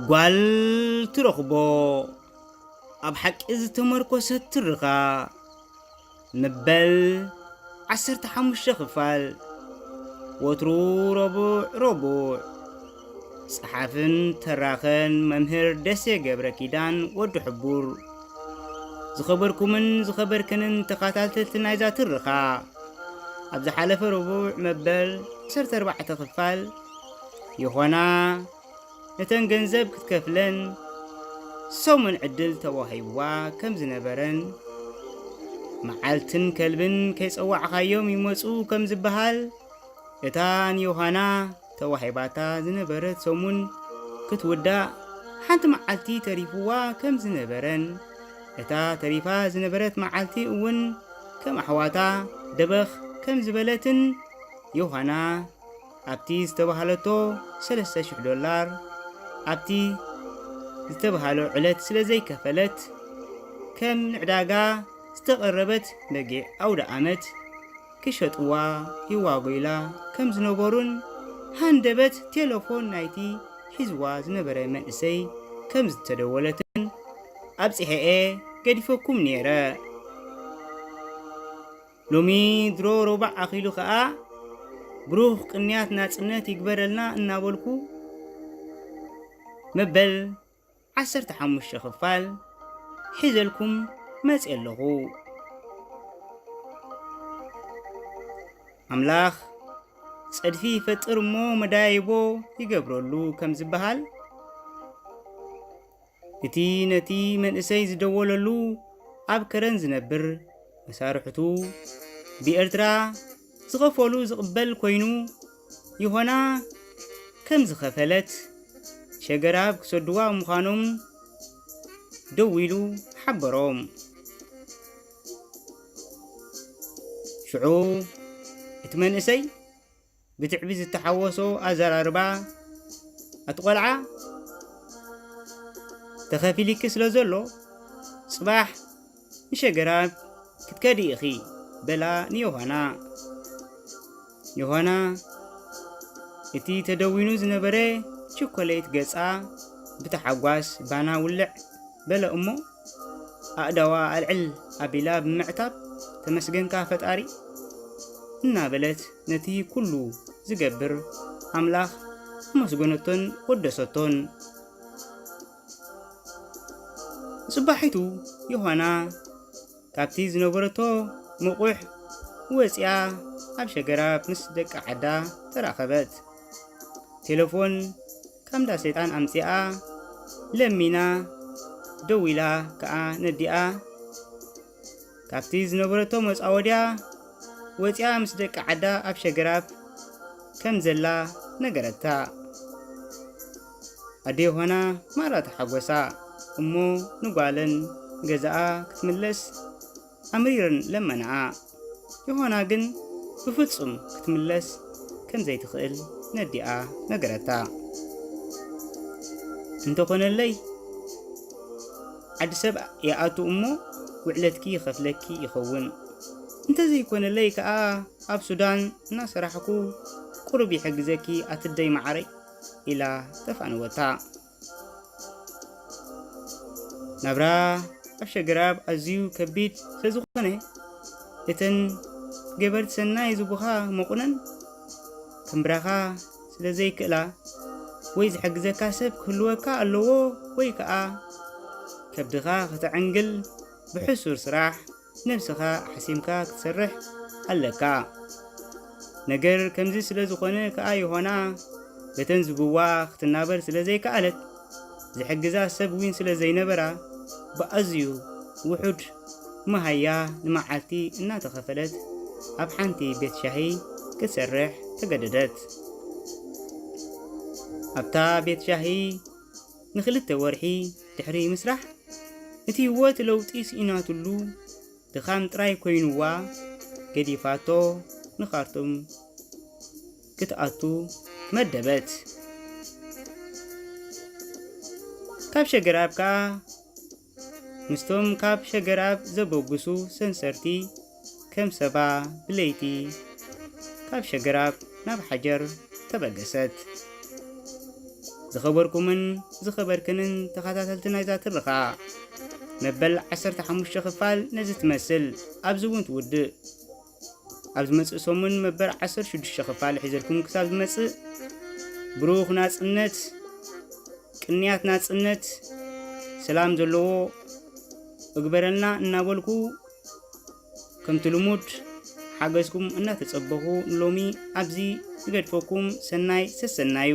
ጓል ትረኽቦ ኣብ ሓቂ ዝተመርኮሰት ትርኻ። መበል ዓሰርተ ሓሙሽተ ክፋል። ወትሩ ረቡዕ ረቡዕ። ጸሓፍን ተራኸን መምህር ደሴ ገብረ ኪዳን ወዲ ሕቡር። ዝኸበርኩምን ዝኸበርክንን ተኸታተልቲ ናይዛ ትርኻ፣ ኣብ ዝሓለፈ ረቡዕ መበል ዓሰርተ ኣርባዕተ ክፋል ዮኾና ነተን ገንዘብ ክትከፍለን ሰሙን ዕድል ተዋሂብዋ ከም ዝነበረን፣ መዓልትን ከልብን ከይጸዋዕኻዮም ይመጹ ከም ዝበሃል፣ እታ ንዮሃና ተዋሂባታ ዝነበረት ሰሙን ክትውዳእ ሓንቲ መዓልቲ ተሪፍዋ ከም ዝነበረን፣ እታ ተሪፋ ዝነበረት መዓልቲ እውን ከም ኣሕዋታ ደበኽ ከም ዝበለትን፣ ዮሃና ኣብቲ ዝተባህለቶ ሰለስተ ሽሕ ዶላር ኣብቲ ዝተባህሎ ዕለት ስለ ዘይከፈለት፣ ከም ንዕዳጋ ዝተቐረበት በጊዕ ኣውደ ኣመት ክሸጥዋ ይዋጎይላ ከም ዝነበሩን፣ ሃንደበት ቴሌፎን ናይቲ ሒዝዋ ዝነበረ መንእሰይ ከም ዝተደወለትን፣ ኣብጺሐ'የ ገዲፈኩም ነይረ። ሎሚ ድሮ ረቡዕ ኣኺሉ ኸኣ፣ ብሩኽ ቅንያት ናጽነት ይግበረልና እናበልኩ፣ መበል ዓሰርተ ሓሙሽተ ክፋል ሒዘልኩም መጽየ ኣለኹ። ኣምላኽ ጸድፊ ይፈጥር እሞ መዳይቦ ይገብረሉ ከም ዝበሃል፣ እቲ ነቲ መንእሰይ ዝደወለሉ ኣብ ከረን ዝነብር መሳርሕቱ ብኤርትራ ዝኸፈሉ ዝቕበል ኮይኑ፣ ዮሃና ከም ዝኸፈለት ሸገራብ ክሰድዋ ምዃኖም ደዊሉ ሓበሮም። ሽዑ እቲ መንእሰይ ብትዕቢት ዝተሓወሶ ኣዘራርባ፣ "ኣቲ ቆልዓ፣ ተኸፊሊኪ ስለ ዘሎ፣ ጽባሕ ንሸገራብ ክትከዲ ኢኺ" በላ ንዮሃና። ዮሃና እቲ ተደዊኑ ዝነበረ ቸኮሌት ገጻ ብታሓጓስ ባና ውልዕ በለ እሞ፣ ኣእዳዋ ኣልዕል ኣቢላ ብምዕታብ፣ "ተመስገንካ ፈጣሪ" እናበለት ነቲ ኩሉ ዝገብር ኣምላኽ ኣመስገነቶን ወደሰቶን። ጽባሒቱ ዮሃና ካብቲ ዝነበረቶ ምቑሕ ወጺኣ ኣብ ሸገራብ ምስ ደቂ ዓዳ ተራኸበት። ቴሌፎን ካብ እንዳ ሰይጣን ኣምጺኣ ለሚና ደዊላ ከኣ ነዲኣ ካብቲ ዝነበረቶ መጻወድያ ወጺኣ ምስ ደቂ ዓዳ ኣብ ሸገራብ ከም ዘላ ነገረታ። ኣደ ዮሃና ማራ ተሓጎሳ እሞ ንጓለን ገዛኣ ክትምለስ ኣምሪረን ለመናኣ። ዮሃና ግን ብፍጹም ክትምለስ ከም ዘይትኽእል ነዲኣ ነገረታ። "እንተኾነለይ ዓዲ ሰብ ይኣቱ እሞ ውዕለትኪ ይኸፍለኪ ይኸውን፣ እንተዘይኮነለይ ከኣ ኣብ ሱዳን እናሰራሕኩ ቁሩብ ይሕግዘኪ ኣትደይ መዓረይ" ኢላ ተፋነወታ። ናብራ ኣብ ሸገራብ ኣዝዩ ከቢድ ስለዝኾነ፣ እተን ገበርቲ ሰናይ ዝቡኻ መቑነን ክምብራኻ ስለ ዘይክእላ፣ ወይ ዝሕግዘካ ሰብ ክህልወካ ኣለዎ፣ ወይ ከኣ ከብድኻ ከተዕንግል ብሕሱር ስራሕ ነብስኻ ኣሕሲምካ ክትሰርሕ ኣለካ። ነገር ከምዚ ስለ ዝኾነ ከኣ ዮሃና በተን ዝብዋ ክትናበር ስለ ዘይከኣለት፣ ዝሕግዛ ሰብ እውን ስለ ዘይነበራ፣ ብኣዝዩ ውሑድ መሃያ ንመዓልቲ እናተኸፈለት ኣብ ሓንቲ ቤት ሻሂ ክትሰርሕ ተገደደት። ኣብታ ቤት ሻሂ ንኽልተ ወርሒ ድሕሪ ምስራሕ፣ እቲ ህይወት ለውጢ ስኢናትሉ ድኻም ጥራይ ኮይንዋ፣ ገዲፋቶ ንኻርቱም ክትኣቱ መደበት። ካብ ሸገራብ ከኣ ምስቶም ካብ ሸገራብ ዘበግሱ ሰንሰርቲ ከም ሰባ ብለይቲ ካብ ሸገራብ ናብ ሓጀር ተበገሰት። ዝኸበርኩምን ዝኸበርክንን ተኸታተልቲ ናይዛ ትረኻ፣ መበል ዓሰርተ ሓሙሽተ ክፋል ነዚ ትመስል፣ ኣብዚ እውን ትውድእ። ኣብ ዝመጽእ ሰሙን መበል ዓሰርተ ሽዱሽተ ክፋል ሒዘልኩም ክሳብ ዝመጽእ፣ ብሩኽ ናጽነት፣ ቅንያት ናጽነት፣ ሰላም ዘለዎ እግበረልና እናበልኩ፣ ከምቲ ልሙድ ሓገዝኩም እናተጸበኹ፣ ሎሚ ኣብዚ ዝገድፈኩም ሰናይ ሰሰናዩ።